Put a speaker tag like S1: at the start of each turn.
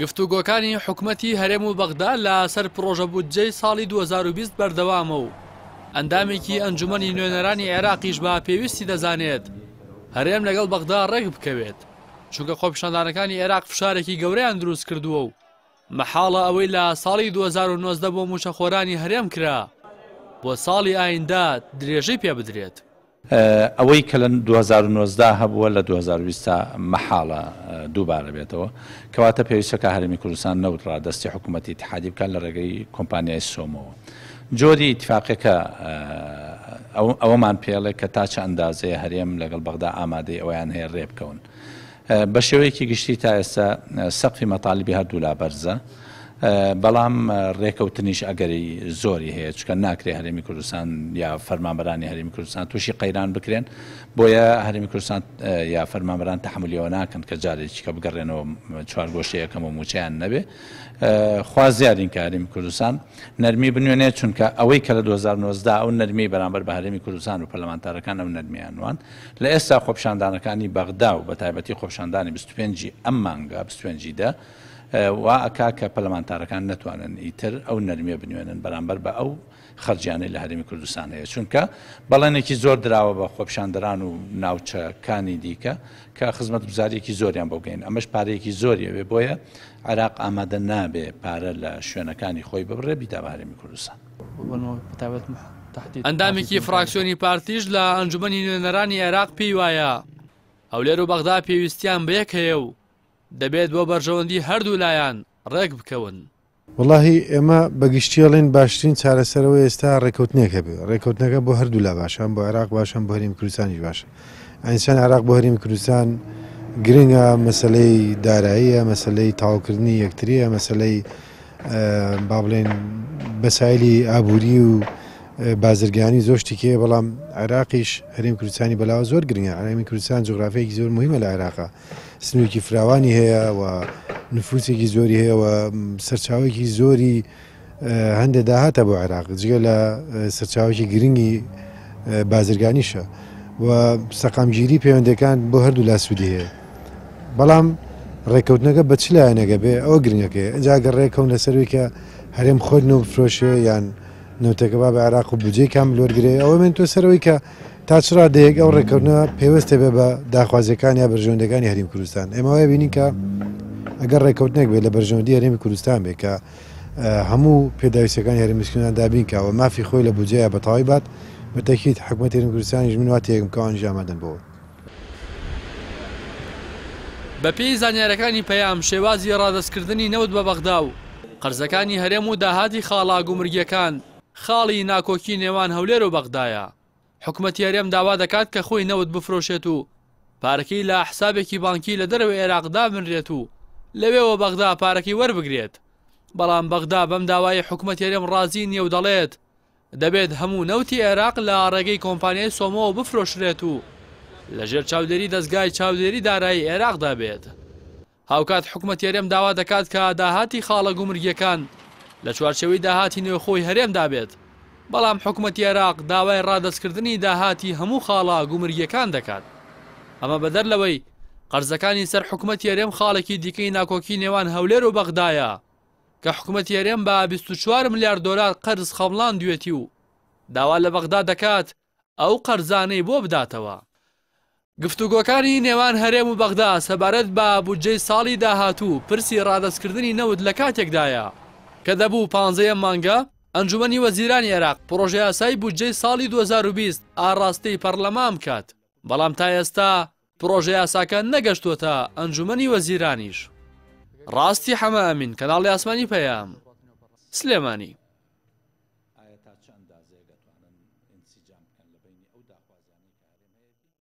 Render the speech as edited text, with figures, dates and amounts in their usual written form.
S1: گفتوگۆکانی حکومەتی هەرێم و بەغدا لە سەر پڕۆژە بودجەی ساڵی 2020 بەردەوامە و ئەندامێکی ئەنجومەنی نوێنەرانی عێراقیش بە پێویستی دەزانێت هەرێم لەگەڵ بەغدا ڕێک بکەوێت، چونکە خۆپیشاندانەکانی عێراق فشارێکی گەورەیان دروست کردووە و مەحاڵە ئەوەی لە ساڵی 2019 بۆ مووچەخۆرانی هەرێم کرا بۆ ساڵی ئایندە درێژەی پێ بدرێت.
S2: ئەوەی کە لە 2019 هەبووە لە 2020 مەحاڵە دووبارە بێتەوە، کەواتە پێویستە کە هەرێمی کوردستان نەوت ڕادەستی حکوومەتی ئیتیحادی بکات لە ڕێگەی کۆمپانیای سۆمۆوە. جۆری ئیتیفاقەکە ئەوەمان پێڵێ کە تا چ ئەندازەیە هەرێم لەگەڵ بەغدا ئامادەی ئەویان هەیە ڕێ بکەون. بە شێوەیەکی گشتی تا ئێستا سەقفی مەتالیبی هەردوولا بەرزە، بەڵام ڕێکەوتنیش ئەگەری زۆری هەیە، چونکە ناکرێ هەرێمی کوردستان یا فەرمانبەرانی هەرێمی کوردستان تووشی قەیران بکرێن، بۆیە هەرێمی کوردستان یا فەرمانبەران تەحەمولی ئەوە ناکەن کە جارێکی کە بگەڕێنەوە چوارگۆشەی یەکەم و مووچەیان نەبێ. خوازیارین کە هەرێمی کوردستان نەرمی بنوێنێت، چونکە ئەوەی کە لە 2019 ئەو نەرمیەی بەرامبەر بە هەرێمی کوردستان و پەرلەمانتارەکان ئەو نەرمیان نوان، لە ئێستا خۆپیشاندانەکانی بەغدا و بە تایبەتی خۆپیشاندانی 25 ی ئەم مانگە، 25 ی دە، وا ئەکا کە پەرلەمانتارەکان نەتوانن ئیتر ئەو نەرمیە بنوێنن بەرامبەر بە ئەو خەرجیانەی لە هەرێمی کوردستان هەیە، چونکە بەڵێنێکی زۆر دراوە بە خۆپیشاندەران و ناوچەکانی دیکە کە خزمەتگوزاریەکی زۆریان بۆ بگەین، ئەمەش پارەیەکی زۆری ئەوێ، بۆیە عێراق ئامادە نابێ پارە لە شوێنەکانی خۆی ببڕێ بیدا بە هەرێمی کوردستان.
S1: ئەندامێکی فراکسیۆنی پارتیش لە ئەنجومەنی نوێنەرانی عێراق پێی وایە هەولێر و بەغدا پێویستیان بە یەک هەیە و دەبێت بۆ بەرژەوەندی هەردوو لایان ڕێک بکەون.
S3: وەڵاهی ئێمە بە گشتی ئەڵێین باشترین چارەسەر ئەوەیە ئێستا ڕێکەوتنێک هەبێ، ڕێکەوتنەکە بۆ هەردوولا باشە، هەم بۆ عێراق باشە هەم بۆ هەرێمی کوردستانیش باشە. یانی چەند عێراق بۆ هەرێمی کوردستان گرنگە، مەسەلەی داراییە، مەسەلەی تەواوکردنی یەکترییە، مەسەلەی با بڵێن بەسایلی ئابووری و بازرگانی زۆر شتی هەیە، بەڵام عێراقیش هەرێمی کوردستانی بەلاوە زۆر گرنگە. هەرێمی کوردستان جوگرافیایەکی زۆر مهمە لە عێراقا، سنوورێکی فراوانی هەیە و نفوسێکی زۆری هەیە و سەرچاوەیەکی زۆری هەندێک داهاتە بۆ عێراق، جگە لە سەرچاوەیەکی گرنگی بازرگانیشە و سەقامگیری پەیوەندەکان بۆ هەردوو لا سوودی هەیە. بەڵام ڕێککەوتنەکە بە چ لایەنێکە بێ ئەوە گرنگەکەی، ئینجا ئەگەر ڕێککەون لەسەروی کە هەرێم خۆی نەوت بفرۆشێ یان نەوتەکە با بە عێراق و بودجەی کام لۆرگرێ، ئەوە من تۆ سەرەوەی کە تا چ ڕادەیەک ئەو ڕێککەوتنە پەیوەستە بێ بە داخوازیەکان یا بەرژەوەندەکانی هەرێمی کوردستان. ئێمە وای بینین کە ئەگەر ڕێککەوتنێک بێت لە بەرژەوەندی هەرێمی کوردستان بێ کە هەموو پێداویستیەکانی هەرێمی کوردستان دابین کا و مافی خۆی لە بودجەیە بە تەواوی بات، بە تەکید حکومەتی هەرێمی کوردستانیش من وا تێگەم کە ئەوانیش ئامادەن بۆ.
S1: بەپێی زانیارەکانی پەیام، شێوازی ڕادەستکردنی نەوت بە بەغدا و قەرزەکانی هەرێم و داهاتی خاڵە گومرگیەکان خاڵی ناکۆکی نێوان هەولێر و بەغدایە. حکومەتی هەرێم داوا دەکات کە خۆی نەوت بفرۆشێت و پارەکەی لە حسابێکی بانکی لە دەرەوەی عێراق دابنرێت و لەوێوە بەغدا پارەکەی وەربگرێت، بەڵام بەغدا بەم داوایەی حکومەتی هەرێم ڕازی نییە و دەڵێت دەبێت هەموو نەوتی عێراق لە ڕێگەی کۆمپانیای سۆمۆوە بفرۆشرێت و لەژێر چاودێری دەزگای چاودێری دارایی عێراقدا بێت. هاوکات حکومەتی هەرێم داوا دەکات کە داهاتی خاڵە گومرگییەکان لە چوارچێوەی داهاتی نێوخۆی هەرێمدا بێت، بەڵام حکومەتی عێراق داوای ڕادەستکردنی داهاتی هەموو خاڵە گومرگییەکان دەکات. ئەمە بەدەر لەوەی قەرزەکانی سەر حکومەتی هەرێم خاڵێکی دیکەی ناکۆکی نێوان هەولێر و بەغدایە کە حکومەتی هەرێم بە 24 ملیار دۆلار قەرز خەمڵاندوێتی و داوا لە بەغدا دەکات ئەو قەرزانەی بۆ بداتەوە. گفتوگۆکانی نێوان هەرێم و بەغدا سەبارەت بە بودجەی ساڵی داهاتوو پرسی ڕادەستکردنی نەوت لە کاتێکدایە کە دەبوو پانزەیەم مانگە ئەنجومەنی وەزیرانی عێراق پڕۆژەیاسای بودجەی ساڵی 2020 ئاڕاستەی پەڕلەمان بکات، بەڵام تا ئێستا پڕۆژەیاساکە نەگەشتووەتە ئەنجومەنی وەزیرانیش. ڕاستی حەمە ئەمین، کەناڵی ئاسمانی پەیام، سلێمانی.